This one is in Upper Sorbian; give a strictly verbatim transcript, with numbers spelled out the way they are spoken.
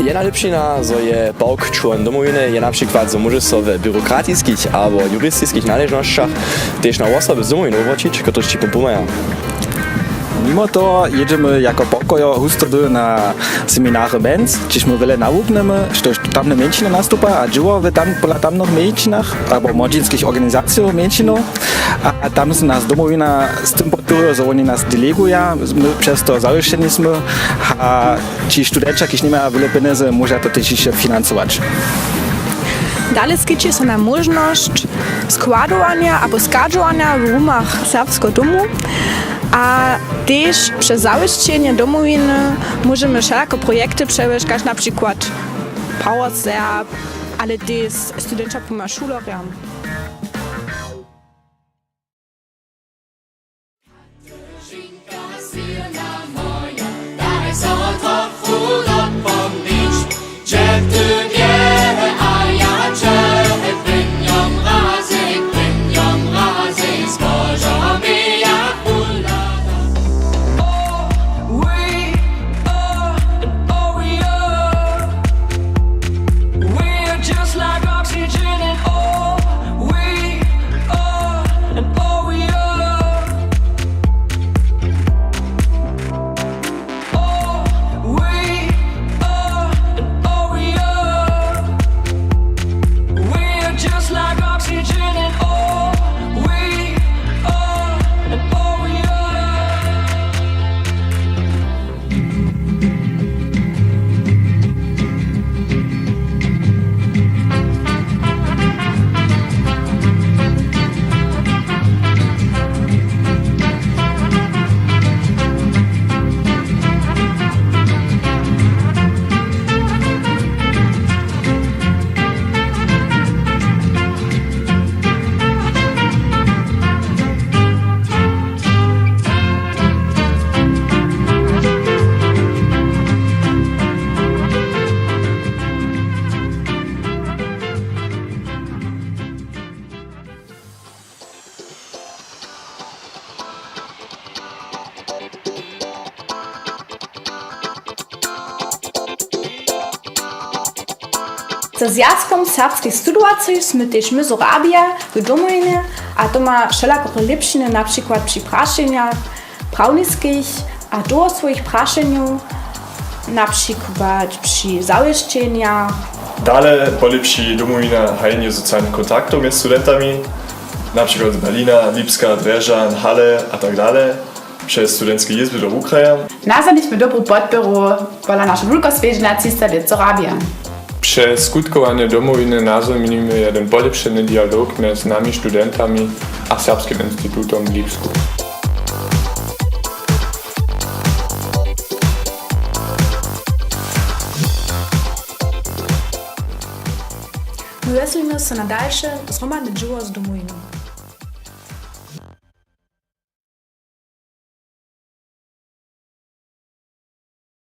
Jedna lěpšina, zo je park čłon Domowiny, je na přikład, zo móžeš so we byrokratiskich abo juristiskich naležnosćach tež na wosoby z Domowiny wobroćić, kotryž ći pom-, pomhaja. Nimo toho jědźemy jako parkojo husto na seminary Menz, hdźež my wjele nawuknjemy, štož tamne mjeńšiny nastupa a dźěło w tam, pola tamnych mjeńšinach abo młodźinskich organizacijow mjeńšinow. A tam so nas Domowina z tym podpěrujo, zo woni nas deleguja, my přez to zawěsćeni smy a ći studenća, kiž nemaja wjele pjenjezy, móža to tež hišće financować. Dale skići so nam móžnosć składowanja abo schadźowanja w rumach Serbskeho domu a tež přez zawěsćenje Domowiny móžemy wšelake projekty přewjesć, kaž na přikład Power Serb, ale tež studenća pomha šulerjam. Ze Zwjazkom serbskich studowaceju smy tež my sorabja w Domowinje a to ma wšelakore lěpšiny, na přikład při prašenjach prawniskich a towarstwowych prašenjow, na přikład při zawěsćenjach. Dale polěpši Domowina hajenje socialnych kontaktow mjez studentami, na přikład z Berlina, Lipska, Drježdźan, Halle a tak dale, přez studentske jězby do wukraja. Nazhonimy dobru podpěru pola našeho wulkoswjedźenja třista lět sorabja. Přez skutkowanje Domowiny nazhonimy jedyn polěpšeny dialog mjez nami studentami a Serbskim institutom w Lipsku. My wjeslimy so na dalše zhromadne dźěło z Domowinu.